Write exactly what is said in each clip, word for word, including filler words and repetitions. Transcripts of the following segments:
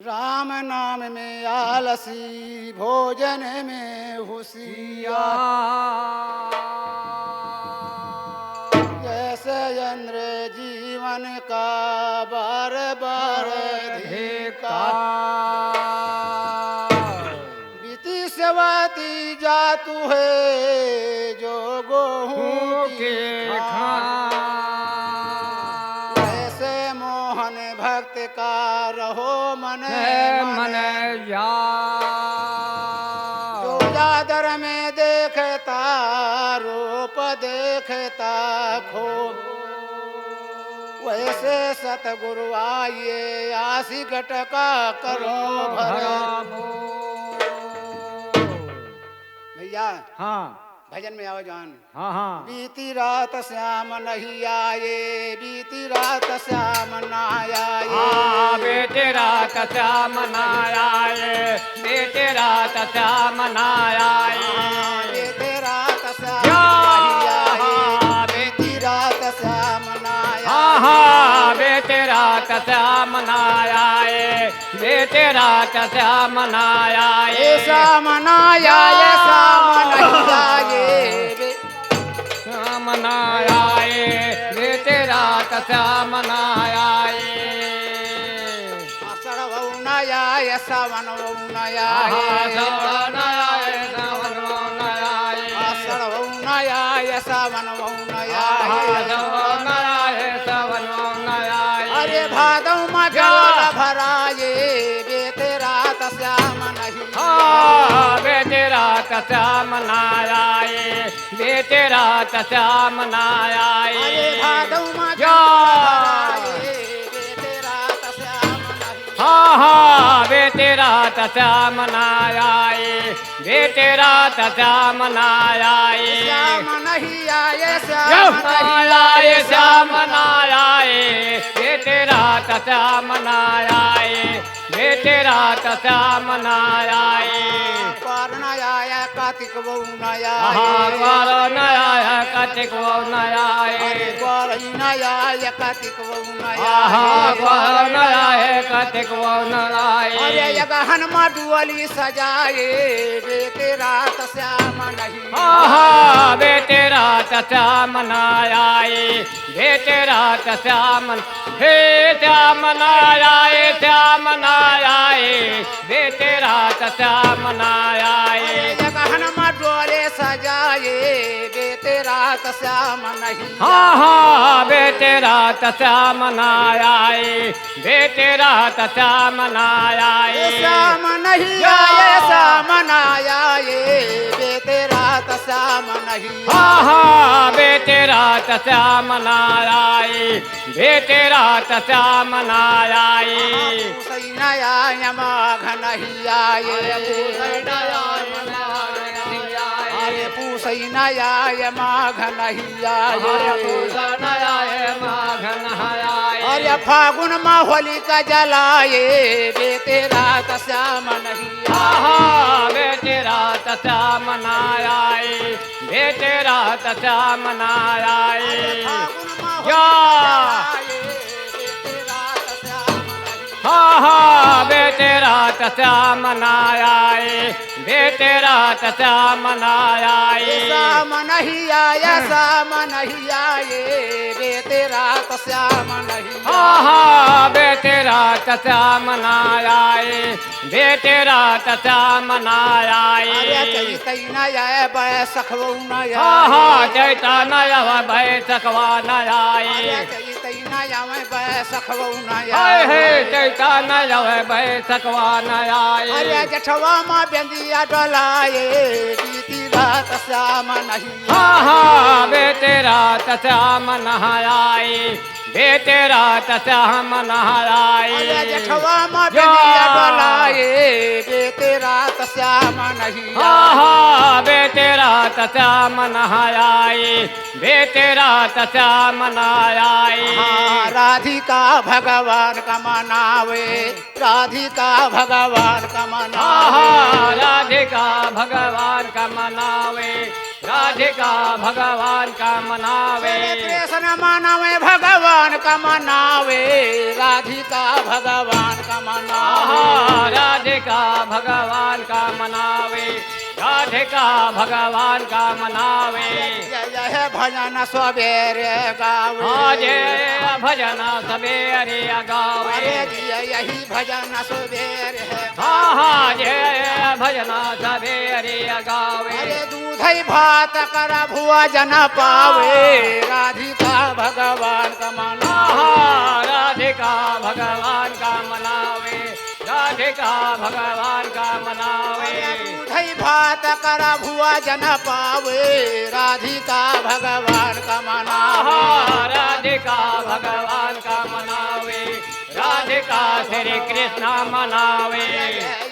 राम नाम में आलसी, भोजन में हुसियार। जैसे इंद्र जीवन का बार बार धिक्कार। बीती सेवती जातु है जो गोहूं की खान। वैसे मोहन भक्त का रहो मन मन मन यार। जो चादर में देखता रूप देखता खो, वैसे सतगुरु आइए आसी गटका करो भरा। भैया, हाँ। भजन में आओ जान। हाँ, हाँ। बीती रात श्याम नहीं आए, बीती रात श्याम ना आए। हाँ, बीती रात श्याम ना आए, बीती रात श्याम ना आए। हाँ, बीती रात श्याम या। नहीं आए, बीती रात श्याम ना आए। हाँ, हाँ, बीती रात श्याम ना आए, बीती रात श्याम ना आए। ए श्याम ना आए, श्याम नहीं आए। श्याम ना आए, बीती रात श्याम ना आए। आषाढ़ वौ ना आए, सावन वौ ना आए। आहा, सावन ना आए, सावन वौ ना आए। आषाढ़ वौ ना आए, सावन वौ ना आए। आहा, सावन ना आए, सावन वौ ना आए। अरे भादौ मा क्या? जल भराए, बीती रात श्याम नहीं। हाँ, बीती रात श्याम ना आए, बीती रात श्याम ना आए। अरे भादौ मा या। जल भराए, बीती रात श्याम नहीं। हाँ, हाँ, बीती रात श्याम ना आए, बीती रात श्याम ना आए। श्याम नहीं आए, श्याम या। नहीं आए, श्याम ना आए, बीती रात श्याम ना आए, बीती रात श्याम ना आए। ग्वार ना आए, कार्तिक वौ ना आए। आहा, ग्वार ना आए, कार्तिक वौ ना आए। अरे ग्वार ना आए, कार्तिक वौ ना आए। आहा, ग्वार ना आए, कार्तिक वौ ना आए। अरे अगहन मा डुअली सजाए, बीती रात श्याम नहीं। आहा, बीती रात श्याम ना आए, बीती रात श्याम न-, हे श्याम ना आए, श्याम ना आए, बीती रात श्याम ना आए। अरे अगहन मा डोली सजाए, बीती रात श्याम नहीं। हाँ, हाँ, बीती रात श्याम ना आए, बीती रात श्याम ना आए। ए श्याम नहीं या। आए, श्याम ना आए, बीती रात श्याम नहीं। हाँ, हाँ, बीती रात श्याम ना आए, बीती रात श्याम ना आए। पूसै ना आए, माघ नहीं आए। अरे पूसै ना आए, माघ नहीं आए। अरे पूसै ना आए, माघ नहीं आए। अरे पूसै ना आए, माघ नहीं आए। अरे फागुन मा होलिका जलाए, बीती रात श्याम नहीं आए। आहा, बीती रात श्याम ना आए, बीती रात श्याम ना आए। अरे फागुन मा या। होलिका जलाए, बीती रात श्याम नहीं। हाँ, हाँ, बीती रात श्याम ना आए, बीती रात श्याम ना आए। श्याम नहीं आए, श्याम नहीं आए, बीती रात श्याम नहीं। हाँ, हाँ, बीती रात श्याम ना आए, बीती रात श्याम ना आए। अरे चैतै ना आए, बैसखवौ ना आए। हाँ, हाँ, चैता ना आए, बैसखवा ना आए। अरे चैतै ना आए, बैसखवौ ना आए। हाय हे, चैता ना आए, बैसखवा ना आए। अरे जेठवा मा बेंदिया डोलाए, बीती रात श्याम नहीं। हाँ, हाँ, बीती रात श्याम ना आए, बीती रात श्याम ना आए। अरे जेठवा मा या। बेंदिया डोलाए, बीती रात श्याम नहीं। हाँ, हाँ, बीती रात श्याम ना आए, बीती रात श्याम ना आए। हाँ, राधिका भगवान का मनावे, राधिका भगवान का मनावे। हाँ, हाँ, राधिका भगवान का मनावे, राधिका भगवान का मनावे। श्री कृष्ण मनावे, भगवान का मनावे, राधिका भगवान का मनावे। आहा, राधिका भगवान का मनावे, राधिका भगवान का मनावे। यह भजन सवेरे गावे। हाँ, ये भजन सवेरे गावे। अरे जी, यही भजन सवेरे हाँ, हाँ, ये भजन सवेरे गावे। अरे दूध ही भात कर भोजन पावे, राधिका भगवान का मनावे। हाँ, राधिका भगवान का मनावे, राधिका भगवान का मनावे। अरे दूध ही भात कर भोजन पावे, राधिका भगवान का मनावे। हाँ, राधिका भगवान का मनावे। राधिका श्री कृष्ण मनावे।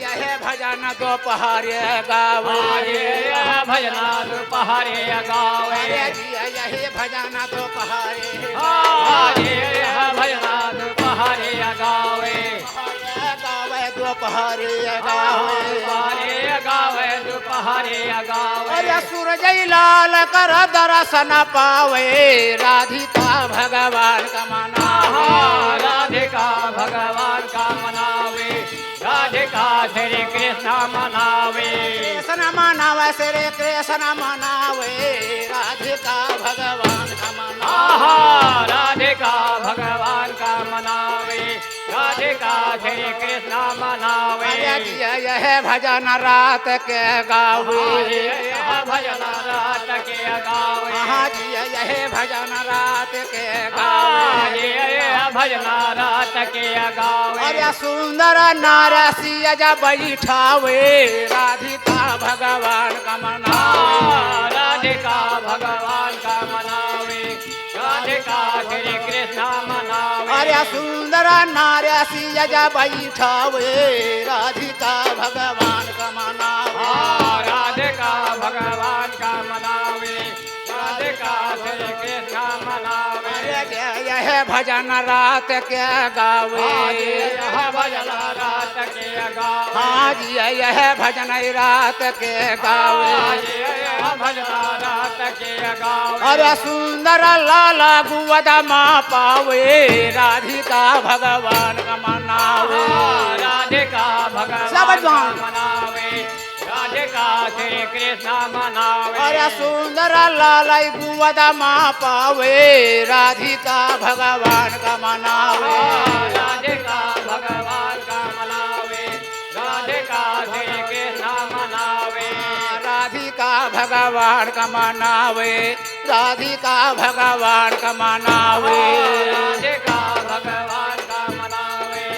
यह भजन दोपहरे गावे। हाँ, ये यह भजन दोपहरे गावे। अरे जी, यह भजन दोपहरे हाँ, ये यह भजन दोपहरे गावे। दोपहरे गावे, दोपहरे हाँ, गावे। दोपहरे गावे, दोपहरे गावे। अरे सूरज लाल कर दर्शन पावे, राधिका भगवान का मनावे। हाँ, राधिका भगवान का मनावे, राधिका श्री कृष्ण मनावे। कृष्ण मनावे, श्री कृष्ण मनावे, राधिका भगवान का मनावे। हाँ, राधिका भगवान का मनावे, राधिका श्री कृष्ण मनावे। अरे जिया यह भजन रात के गावे। हाँ, ये यह भजन रात के गावे। हाँ, जिया यह भजन रात के हाँ, गावे। ये यह भजन रात के गावे। अरे सुंदर नार सिया जा बैठावे, राधिका भगवान का मनावे। हाँ, राधिका भगवान का मनावे। राधिका श्री कृष्ण मनावे। अरे सुंदर नार सिया जा बैठावे, राधिका भगवान का मनावे। हाँ, राधिका भगवान का मनावे, राधिका श्री कृष्ण मनावे। अरे जे यह भजन रात के गावे। हाँ, जे यह भजन रात के गावे। हाँ, जे यह भजन रात के गावे। हाँ, जे यह भजन रात के गावे। अरे सुंदर लाला गुवद मा पावे, राधिका भगवान का मनावे। हाँ, राधिका भगवान सब जवान। का मनावे, राधिका श्री कृष्ण मनावे। अरे सुंदर लाला गुवद मा पावे, राधिका भगवान का मनावे। हाँ, राधिका भगवान का मनावे, राधिका श्री कृष्ण मनावे। राधिका भगवान का मनावे, राधिका भगवान का मनावे। राधिका भगवान का मनावे,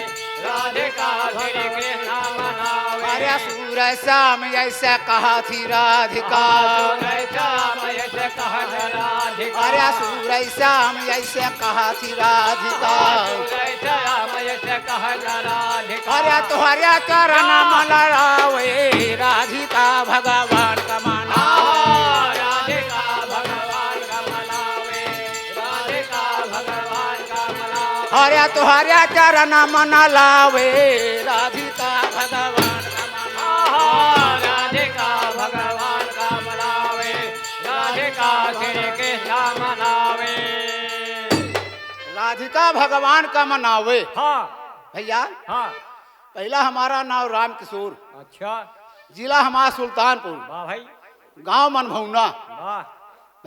राधिका श्री कृष्ण मनावे। अरे सूर श्याम ऐसे कहा थी राधिका। हाँ, सूर श्याम ऐसे कहा थी राधिका। अरे सूर श्याम ऐसे कहा थी राधिका। हाँ, सूर श्याम ऐसे कहा थी राधिका। अरे तोहरे चरण हाँ। मलरावे, राधिका भगवान का मनावे। हाँ, राधिका भगवान का मनावे, राधिका भगवान का मनावे। अरे तोहरे चरण मन लावे, राधिका भगवान का मनावे। हाँ, राधिका भगवान का मनावे, राधिका श्री कृष्ण मनावे। राधिका भगवान का मनावे। हाँ। भैया, हाँ। पहला हमारा नाम राम किशोर। अच्छा। जिला हमारा सुल्तानपुर। वाह भाई। गांव मनभौना। वाह।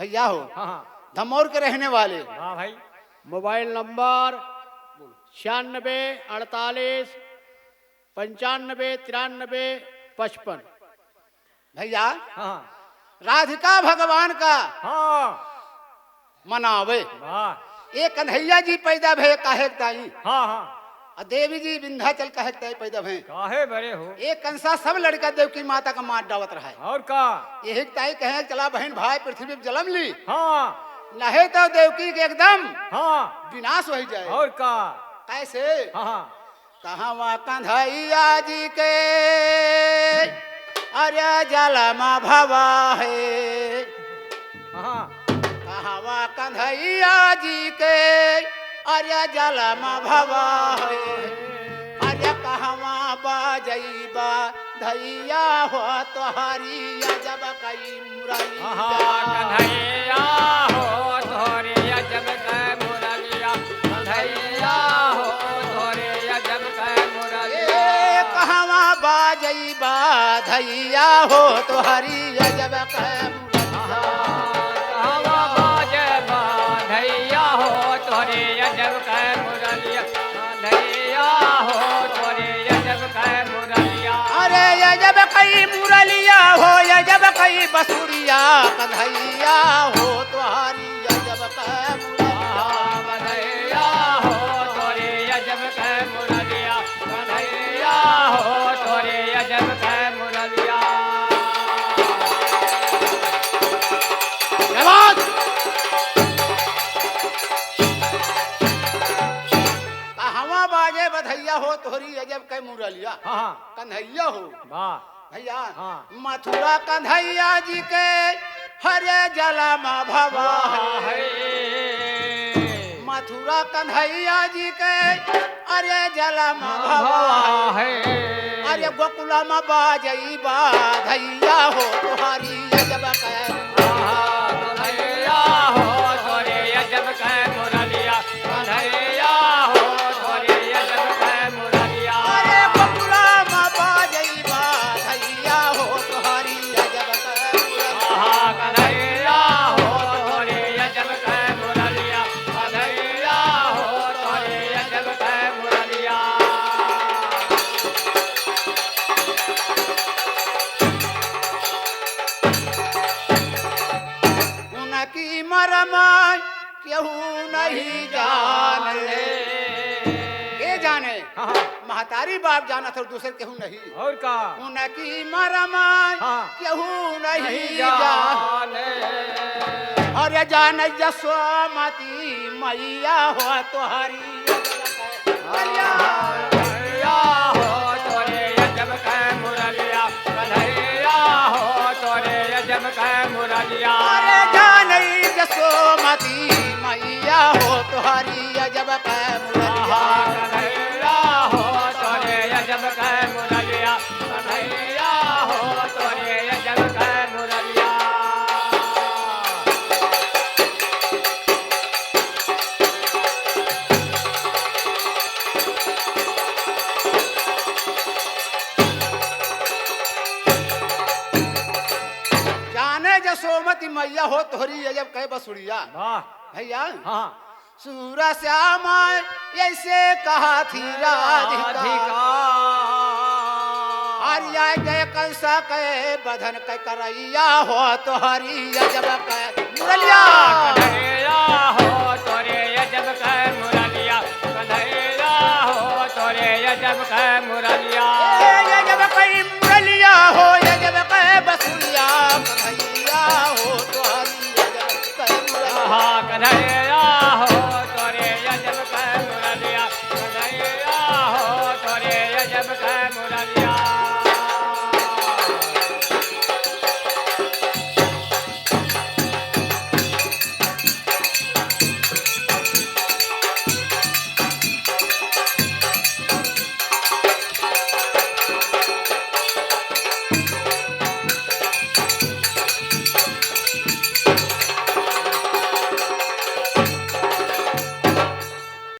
भैया हो। हाँ, हाँ। धमौर के रहने वाले। वाह भाई। मोबाइल नंबर छियानबे अड़तालीस पंचानबे तिरानबे पचपन। भैया, हाँ। राधिका भगवान का हाँ। मनावे। वाह। ए कन्हैया जी पैदा भए काहे के ताई? हाँ, हाँ। आ देवी जी विंध्याचल काहे के ताई पैदा भए? काहे बरे हो? ए कंसा सब लड़का देवकी माता का मार डावत रहा है। और का? यही के ताई कहे, "चला बहन भाई पृथ्वी पे जलम ली।" हाँ। नहीं तो देवकी के एकदम हाँ। विनाश हो जाए। और का? कैसे? हाँ, हाँ। कहवा कन्हैया जी के अरे जलम भवा है। हाँ। कहवा कन्हैया जी के अरे जलम भवा है। अरे कहवा बजैबा कन्हैया हो तोहरी अजब कई मुरलिया। आहा, कन्हैया हो तोहरी अजब कई मुरलिया। कन्हैया हो तोहरी अजब कई मुरलिया। ए, कहवा बाजई बधैया हो तोहरी अजब कई मुरलिया। कहवा बाजे बधैया हो तोहरी अजब कई मुरलिया। कन्हैया हो तोहरी अजब कई मुरलिया। अरे अजब कई मुरलिया हो, अजब कई बसुरिया, कन्हैया हो तोहरी अजब कई मुरलिया। कन्हैया हो तोहरी अजब कई मुरलिया। कन्हैया हो तोहरी अजब कई मुरलिया। क्या बात? कहवा बाजे बधैया हो तोहरी अजब कई मुरलिया। हाँ, हाँ। कन्हैया हो। वाह। भैया, हाँ। मथुरा कन्हैया जी के हरे जलमा भवा है। है। मथुरा कन्हैया जी के हरे जलमा भवा है। है। अरे गोकुलमा बाजई बधैया हो तोहरी अजब कई। कन्हैया हो तोहरी अजब कई मुरलिया। कन्हैया हो तोहरी अजब कई मुरलिया। अरे गोकुलमा बाजई बधैया हो तोहरी अजब कई मुरलिया। आहा, कन्हैया हो तोहरी अजब कई मुरलिया। कन्हैया हो तोहरी अजब कई मुरलिया। उनकी मरम केहू नहीं जाने। के जाने? हाँ, हाँ। महतारी बाप जानत और दूसर केहू नहीं। और का? उनकी मरम हाँ। केहू नहीं नहीं जाने। जाने। अरे जाने जसोमती मैया हो तोहरी। कन्हैया हो तोहरी अजब कई मुरलिया। कन्हैया हो तोहरी अजब कई मुरलिया। अरे जाने जसोमती मैया हो तोहरी अजब कई मुरलिया। कन्हैया हो तोहरी अजब कई मुरलिया। कन्हैया हो तोहरी अजब कई मुरलिया। जाने जसोमती मैया हो तोहरी अजब कई बसुरिया। वाह। भैया, हाँ। सूर श्याम ऐसे कहा थी राधिका। राधिका। हरिया के कंस के बधन के करैया हो तोहरी अजब कई मुरलिया। कन्हैया हो तोहरी अजब कई मुरलिया। कन्हैया हो तोहरी अजब कई मुरलिया।